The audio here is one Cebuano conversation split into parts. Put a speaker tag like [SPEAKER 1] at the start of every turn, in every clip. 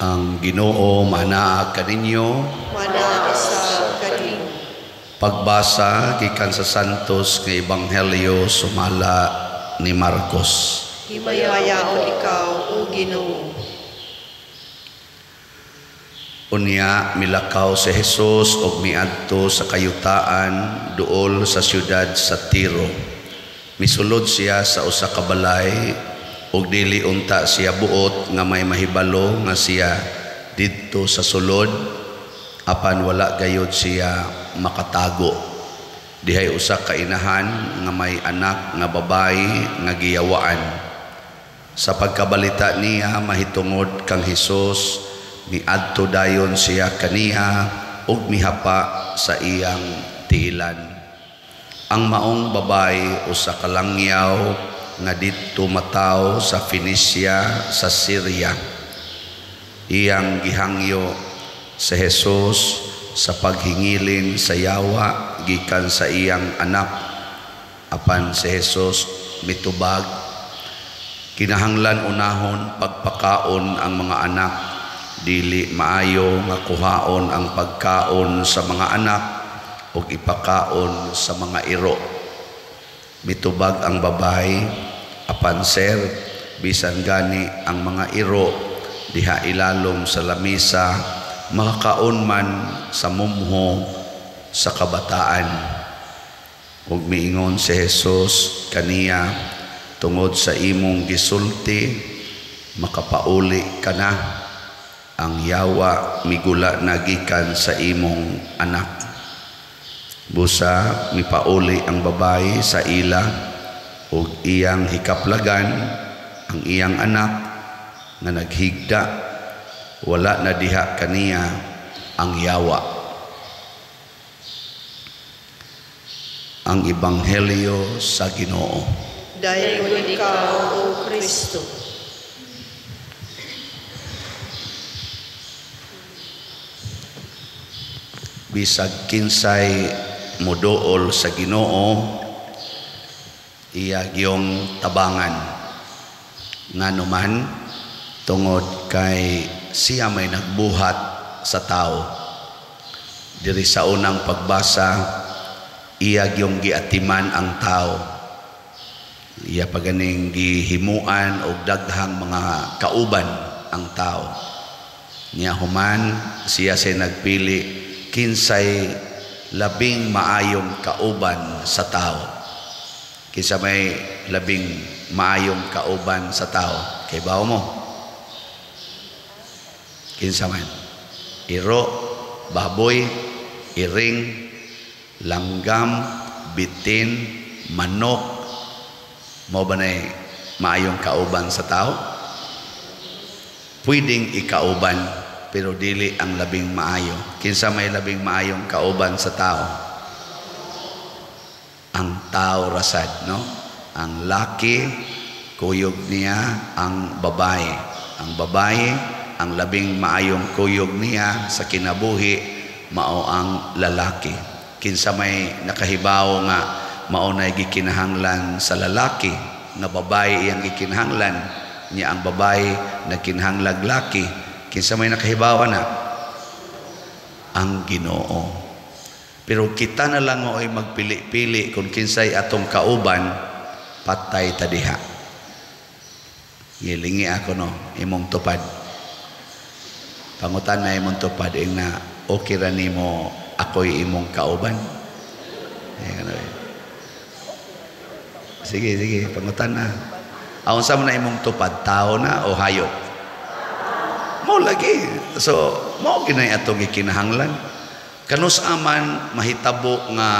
[SPEAKER 1] Ang Ginoo manaa kaninyo.
[SPEAKER 2] Manaa sa kanimo.
[SPEAKER 1] Pagbasa gikan sa Santos nga Ebanghelyo sumala ni Marcos.
[SPEAKER 2] Himayaon ikaw, o Ginoo.
[SPEAKER 1] Unya milakaw si Jesus og miadto sa kayutaan duol sa siyudad sa Tiro. Misulod siya sa usa ka balay ug dili unta siya buot nga may mahibalo nga siya didto sa sulod, apan wala gayud siya makatago. Dihay usa ka inahan nga may anak nga babayi nga giyawaan. Sa pagkabalita niya mahitungod kang Hesus, miadto dayon siya kaniya ug mihapa sa iyang tiilan. Ang maong babayi usa ka langyaw nga didto mataw sa Phoenicia sa Syria. Iyang gihangyo si Jesus sa paghingilin sa yawa gikan sa iyang anak. Apan si Jesus mitubag, "Kinahanglan unahon pagpakaon ang mga anak. Dili maayo nga kuhaon ang pagkaon sa mga anak ug ipakaon sa mga iro." Mitubag ang babayi, "Apan sir, bisan gani ang mga iro diha ilalom sa lamisa makakaon man sa mumho sa kabataan." Ug miingon si Jesus kaniya, "Tungod sa imong gisulti, makapauli ka na. Ang yawa migula na gikan sa imong anak." Busa mipauli ang babayi sa ila ug iyang hikaplagan ang iyang anak nga naghigda. Wala na diha kaniya ang yawa. Ang Ebanghelyo sa Ginoo.
[SPEAKER 2] Daygon ikaw, O Kristo.
[SPEAKER 1] Bisag kinsay moduol sa Ginoo, iya giyong tabangan. Nganuman, tungod kay siya may nagbuhat sa tao. Diri sa unang pagbasa, iya giyong giatiman ang tao. Iya paganing gihimuan og daghang mga kauban ang tao. Niya human, siya say nagpili kinsay labing maayong kauban sa tao. Kinsa may labing maayong kauban sa tao? Kay bawo mo? Kinsa man? Iro, baboy, iring, langgam, bitin, manok. Mao ba nay maayong kauban sa tao? Pwedeng ikauban, pero dili ang labing maayo. Kinsa may labing maayong kauban sa tao? Ang tao rasad, no? Ang laki, kuyog niya ang babae. Ang babae, ang labing maayong kuyog niya sa kinabuhi, mao ang lalaki. Kinsa may nakahibaw nga mao nay gikinahanglan sa lalaki, nga babae iyang gikinahanglan, niya ang babae nagkinahanglag laki. Kinsa may nakahibaw na? Ang Ginoo. Pero kita na lang mao'y magpili-pili kung kinsay atong kauban, patay ta diha. Gilingi ako, no, imong tupad. Pangutan na imong tupad, ing na okay ra nimo ako'y imong kauban. Sige, sige, pangutan na. Aon sa mo na imong tupad, tao na o hayop? Mao lagi. So, mao ginay atong gikinahanglan. Kanus aman mahitabo nga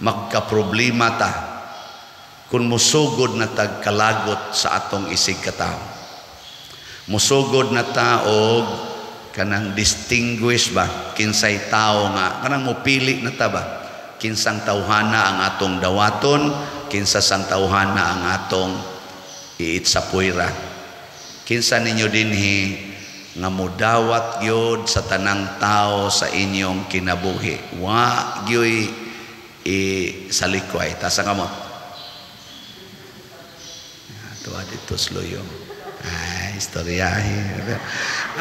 [SPEAKER 1] magkaproblema ta kung musugod na tag kalagot sa atong isig katawo. Musugod na ta og kanang distinguish ba kinsay tawo nga kanang mopili na ta ba kinsang tawhana ang atong dawaton, kinsa sang tawhana ang atong iitsapuira. Kinsa ninyo dinhi nga mudawat gyud sa tanang tao sa inyong kinabuhi? Wa gyud isalikway. Tasa kamot. Tuwa dito sluyo. Ay, istoryahe.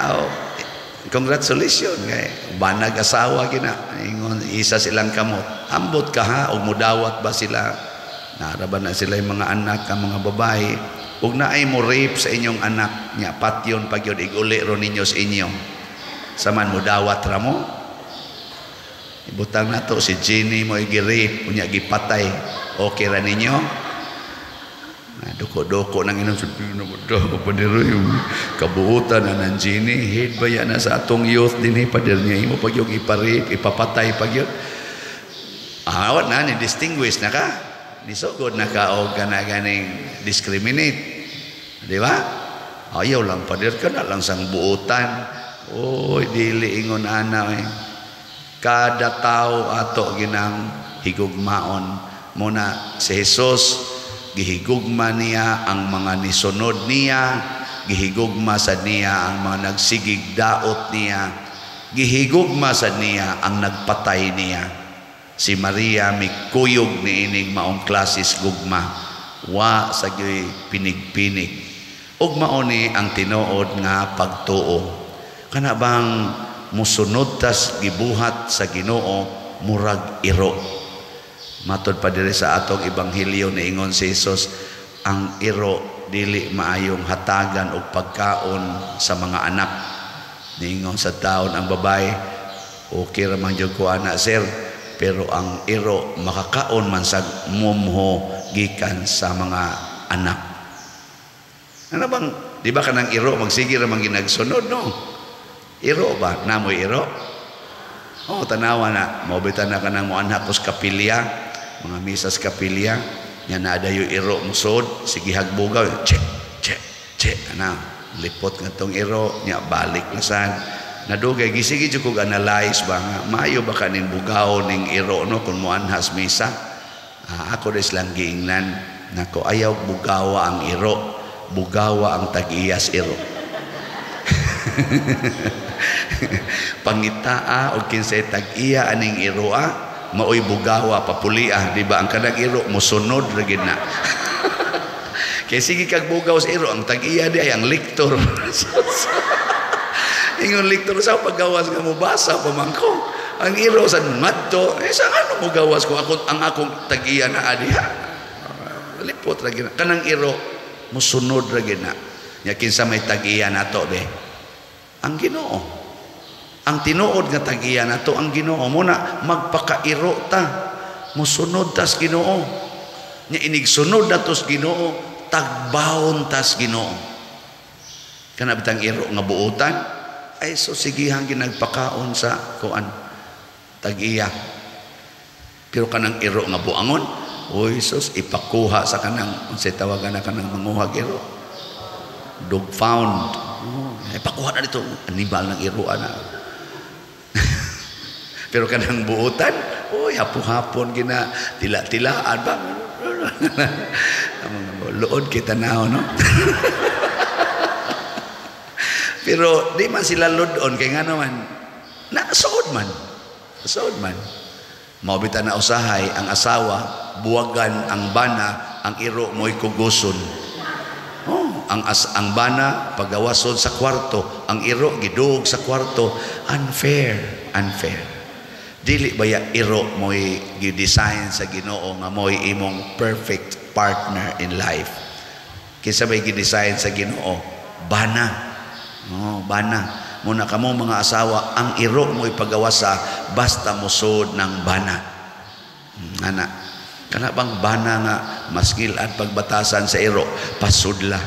[SPEAKER 1] Oh, congratulations kay banag asawa gina ingon isa silang kamot. Ambot ka ha og mudawat ba sila? Naara ba na sila yung mga anak ang mga babae? Ug naay mo rape sa inyong anak nya patyon pag yun iguli ro ninyo sa inyo. Saman mo dawat ra mo? Ibutang nato si Jenny mo gi-rape unya gipatay. Okay ra ninyo? Na duko-duko nang inom sa padero yung kabuutan na ng Jenny. Head ba yan na sa atong youth din eh, pader niya imo pag yung ipa-rape, ipapatay pag yun. Ah, na ni distinguish na ka. Nisugod na ka o kana ganing discriminate. Di ba? Ayaw lang pader ka na lang sang buutan. Oy, dili ingon ana eh. Kada tao ato ginang higugmaon. Muna si Jesus gihigugma niya ang mga nisunod niya, gihigugma sa niya ang mga nagsigig daot niya, gihigugma sa niya ang nagpatay niya. Si Maria mikuyog niining maong klasis gugma, wa sa gyoy pinig-pinig. Ug mao ni ang tinuod nga pagtuo. Kana bang musunod tas gibuhat sa Ginoo murag iro. Matod pa diri sa atong ebanghelyo niingon si Jesus, ang iro dili maayong hatagan og pagkaon sa mga anak. Niingon sa taon ang babae, okay ra man jud ko ana sir, pero ang iro makakaon man sa mumho gikan sa mga anak. Ano bang di ba kanang iro magsige ra man ginagsunod, no? Iro ba? Namoy iro? Oh, tanawa na. Maubita na kanang moanhak kus kapilya, mga misas kapilya, nya naadayo iro musod, sige hagbugaw, che che che, ana, lipot nga tong iro, nya balik na sad. Nadugay gisigi jud kog analyze ba nga maayo ba kaning bugaw ning iro no kung moanhas misa. Ah, ako des lang giingnan nako ayaw bugawa ang iro, bugawa ang tag-iyas iro. Pangitaa og kinsay tag-iya aning iroa, maoy bugawa papulia, di ba? Ang kanang iro mosunod ra gid na. Kay sige kag bugaw sa iro, ang tag-iya di ay ang liktor. Ingon liktor sa paggawas nga mobasa pa man ko. Ang iro sa madto, eh sa ano mo gawas ko ako ang akong tag-iya na adiha. Lipot ra gid na. Kanang iro mosunod ra gid na. Nya kinsa may tag-iya nato be? Ang Ginoo. Ang tinuod nga tag-iya nato ang Ginoo. Muna magpakairo ta, mosunod tas Ginoo. Nya inig sunod natos Ginoo, tagbawon tas Ginoo. Kana bitang iro nga buotan ay so sigihang ginagpakaon sa kuan tag-iya. Pero kanang iro nga buangon, oy sus, ipakuha sa kanang unsay tawagan na kanang manguhag iro, dog found. Oh, ipakuha na dito animal ng iro ana. Pero kanang buotan, oy hapo-hapon gina tila-tilaan ba. Luod kita na, no? Pero di man sila ludon kay nga naman na suod man. Suod man. Maubita na usahay ang asawa, buwagan ang bana, ang iro mo'y kuguson. Oh, ang bana pagawason sa kwarto, ang iro giduog sa kwarto. Unfair, unfair. Dili baya iro mo'y gi-design sa Ginoo nga mo'y imong perfect partner in life. Kinsa may gi-design sa Ginoo? Bana. Oh, bana. Muna kamo mga asawa, ang iro mo'y pagawasa basta musod ng bana. Ana. Kana bang bana nga maskil-an pagbatasan sa iro, pasudla.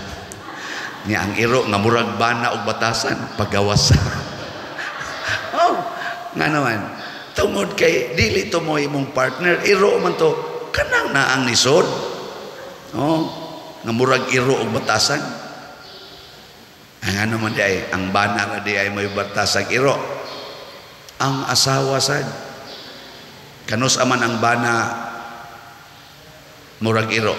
[SPEAKER 1] Nya ang iro nga murag bana og batasan, pagawasa. Oh, nga naman. Tungod kay dili to mo imong partner, iro man to, kanang naang nisod. Oh, nga murag iro og batasan. Ang ano man di ay, ang bana ra di ay may batasag iro. Ang asawa sad. Kanus aman ang bana murag iro.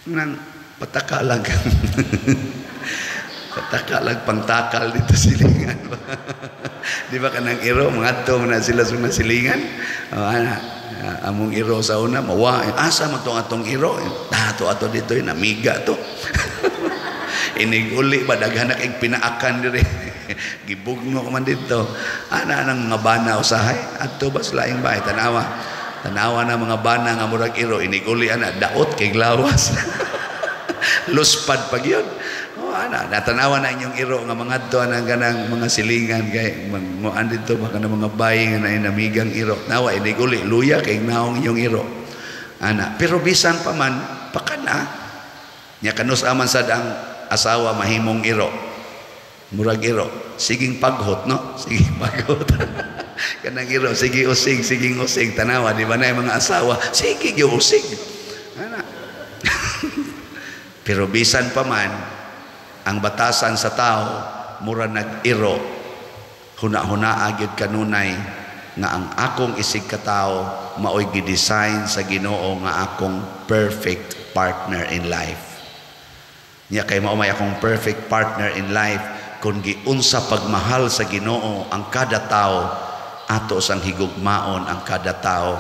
[SPEAKER 1] Nang pataka lang. Pataka lang pangtakal dito silingan. Di ba kanang iro mangadto man na sila sa mga silingan? Oh, ana, among iro sa una mawa. Asa man tong atong iro? Ato ato dito namiga to. Inig uli ba, daghan na kay pinaakan diri. Gibugno man dito. Ana nang mga bana usahay adto ba sa laing bahay, tanawa. Tanawa na mga bana nga murag iro, inig uli ana daot kay glawas. Luspad pag yun. Oh, ana, natanawa na inyong iro nga mga adto anang kanang mga silingan kay manguan dito baka na mga bay nga nainamigang iro. Nawa inig uli luya kay naong inyong iro. Ana, pero bisan pa man pakana. Nya kanus aman sad ang asawa mahimong iro. Murag iro, siging paghot, no? Siging paghot. Kanang iro, sige usig, siging usig, tanawa di ba na yung mga asawa, sige gyud usig. Ana. Pero bisan pa man ang batasan sa tao mura nag-iro, huna-huna gyud kanunay nga ang akong isig katao maoy gi-design sa Ginoo nga akong perfect partner in life. Nya kay mao may akong perfect partner in life, kung giunsa pagmahal sa Ginoo ang kada tao, ato sang higugmaon ang kada tao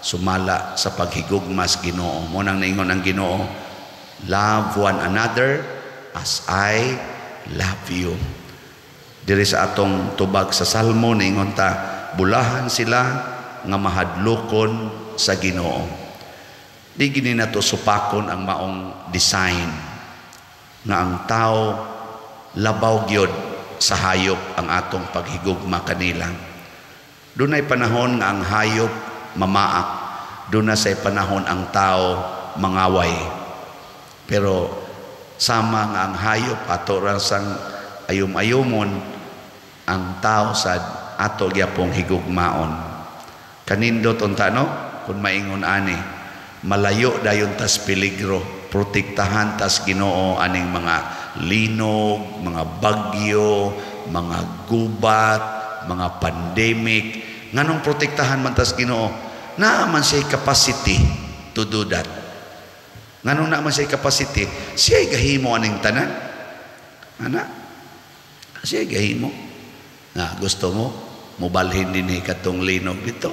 [SPEAKER 1] sumala sa paghigugma sa Ginoo. Mo nang naingon ang Ginoo, "Love one another as I love you." Diri sa atong tubag sa Salmo, niingon ta, bulahan sila nga mahadlokon sa Ginoo. Di gini nato supakon ang maong design nga ang tao labaw gyud sa hayop ang atong paghigugma kanila. Dunay panahon nga ang hayop mamaak, duna say panahon ang tao mangaway. Pero sama nga ang hayop ato ra sang ayum-ayumon, ang tao sad ato gyapong higugmaon. Kanindot unta, no? Kung maingon ani, malayo dayon tas peligro, protektahan tas Ginoo aning mga linog, mga bagyo, mga gubat, mga pandemic. Nganong protektahan man tas Ginoo? Naa man siya capacity to do that. Nganong naa man siya capacity? Siya gahimo aning tanan. Ana? Siya gahimo. Nga gusto mo mubalhin dinhi katong linog dito?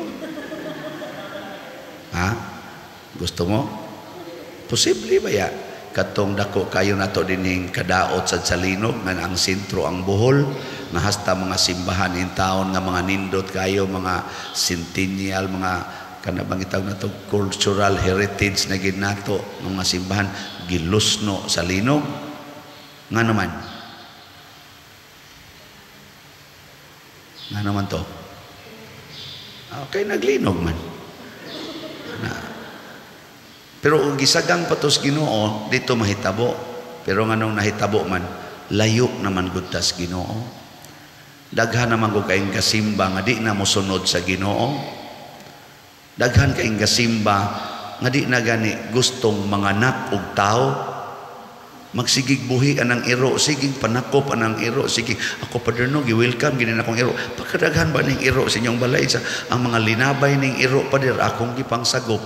[SPEAKER 1] Ha? Gusto mo? Posible ba ya? Katong dako kayo nato dinhing kadaot sad sa linog nga ang sentro ang Bohol, nga hasta mga simbahan in town nga mga nindot kayo, mga centennial, mga kana bang itawag nato cultural heritage na gid nato mga simbahan gilusno sa linog. Ngano man? Ngano man to? Okay, naglinog man. Na. Pero kung gisagang patos Ginoo dito mahitabo. Pero nganong nahitabo man, layo naman gud tas Ginoo. Daghan naman gud kayong kasimba nga di na mosunod sa Ginoo. Daghan kayong kasimba nga di na gani gustong manganak og tao. Magsigig buhi anang iro, sigig panakop anang iro, sige ako paderno gi-welcome gini na akong iro. Pagkadaghan ba ning iro sa inyong balay, sa ang mga linabay ning iro pader akong gipangsagop.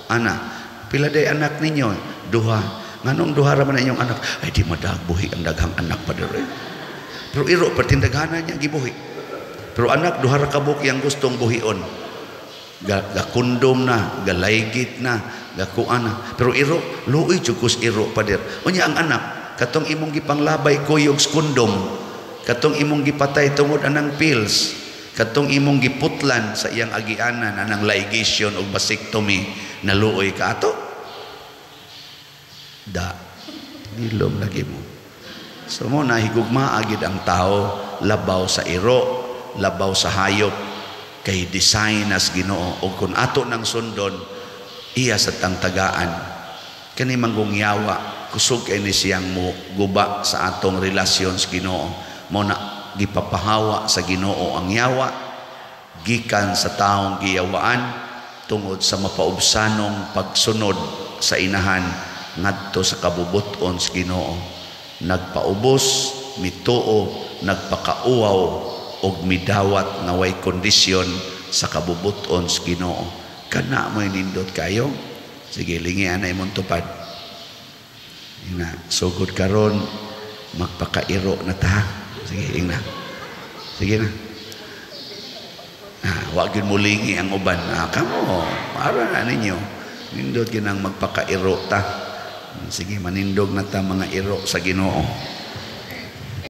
[SPEAKER 1] Ana, pila day anak ninyo? Duha. Nganong duha ra man inyong anak? Ay di madagbuhi ang daghang anak pader. Pero iro pertindaghanan niya gibuhi. Pero anak duha ra ka buok yang gustong buhion. Gakundom na, galaygit na, gakuan na. Pero iro, luoy jud kus iro pader. Unya ang anak, katong imong gipanglabay kuyog kondom, katong imong gipatay tungod anang pills, katong imong giputlan sa iyang agianan anang ligation og vasectomy, naluoy ka ato? Da, nilom lagi mo. So mo nahigugma agid ang tao labaw sa iro, labaw sa hayop, kay design as Ginoo. O kung ato nang sundon, iya sa tangtagaan. Kani manggong yawa, kusog kay ni siyang mo guba sa atong relasyon sa Ginoo. Mo na gipapahawa sa Ginoo ang yawa gikan sa taong giyawaan tungod sa mapaubsanong pagsunod sa inahan ngadto sa kabubuton sa Ginoo. Nagpaubos, mituo, nagpakauwaw og midawat nga way kondisyon sa kabubuton sa Ginoo. Kana mo'y nindot kayo. Sige, lingi ana imong tupad. Ingna, sugod karon magpakairo na ta. Sige, ingna. Sige na. Ah, wa gyud mo lingi ang uban. Ah, kamo, para na ninyo. Nindot gyud ang magpakairo ta. Sige, manindog na ta, mga iro sa Ginoo.